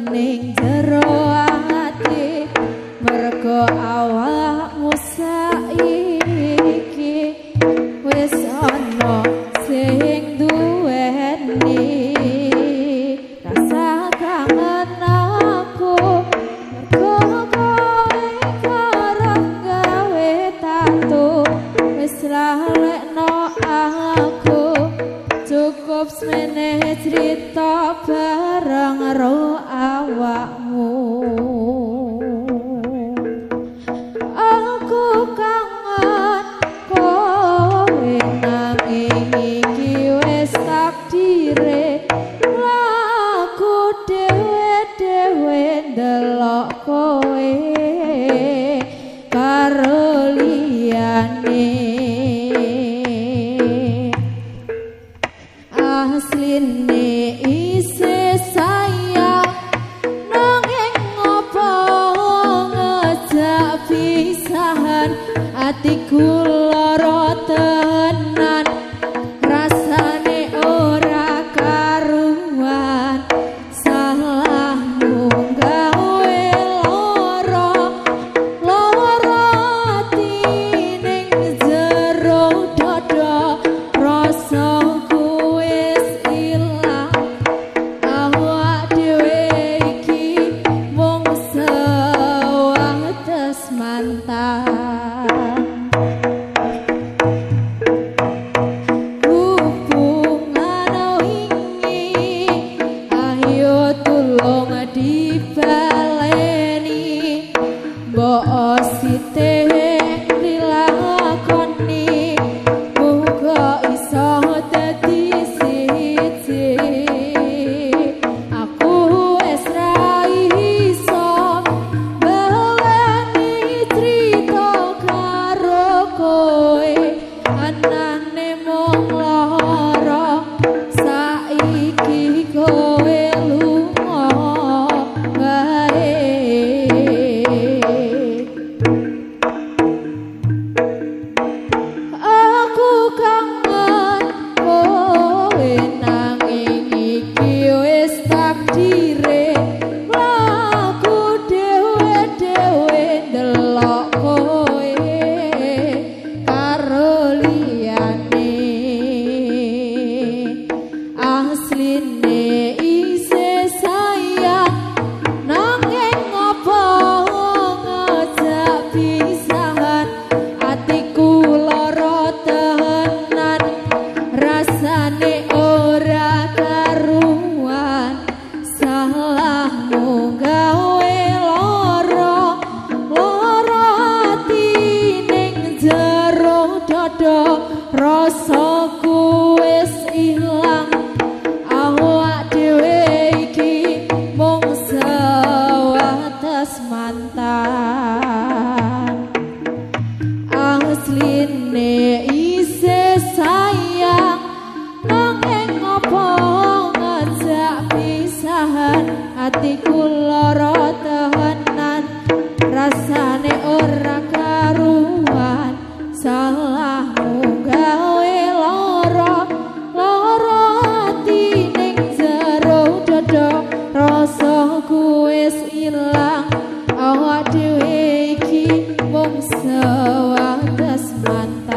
ning jero ati mergo awakmu saiki wis ana sing duweni rasa kangen aku mergo kowe kerep gawe tatu wis lalekno aku cukup semene cerita bareng ro awakmu. Aku kangen kowe nanging iki wis takdire laku dhewe-dhewe ndelok kowe karo liyane. Asline isih sayang nanging ngopo ngejak pisahan atiku lara tenan rasane ora karuan salahmu gawe lara lara ati ning jero dada rasa mantan. Hubungan wingi ayo tulung dibaleni mbok sithik dilakoni muga iso dadi siji. Aku wis ra iso baleni crita karo kowe anane mung lara saiki kowe lunga wae. Aku kangen kowe nanging iki wis takdire laku dhewe-dhewe ndelok kowe karo liyane. Asline isih sayang nanging ngopo ngejak pisahan atiku lara tenan rasane ora karuan salahmu gawe lara lara ati ning jero dada rasaku wis ilang awak dhewe iki mung sewates mantan. Asline isih sayang nanging ngopo ngejak pisahan atiku lara tenan rasane ora karuan salahmu gawe lara lara ati ning jero dada rasaku wis ilang awak dhewe iki mung sewates mantan.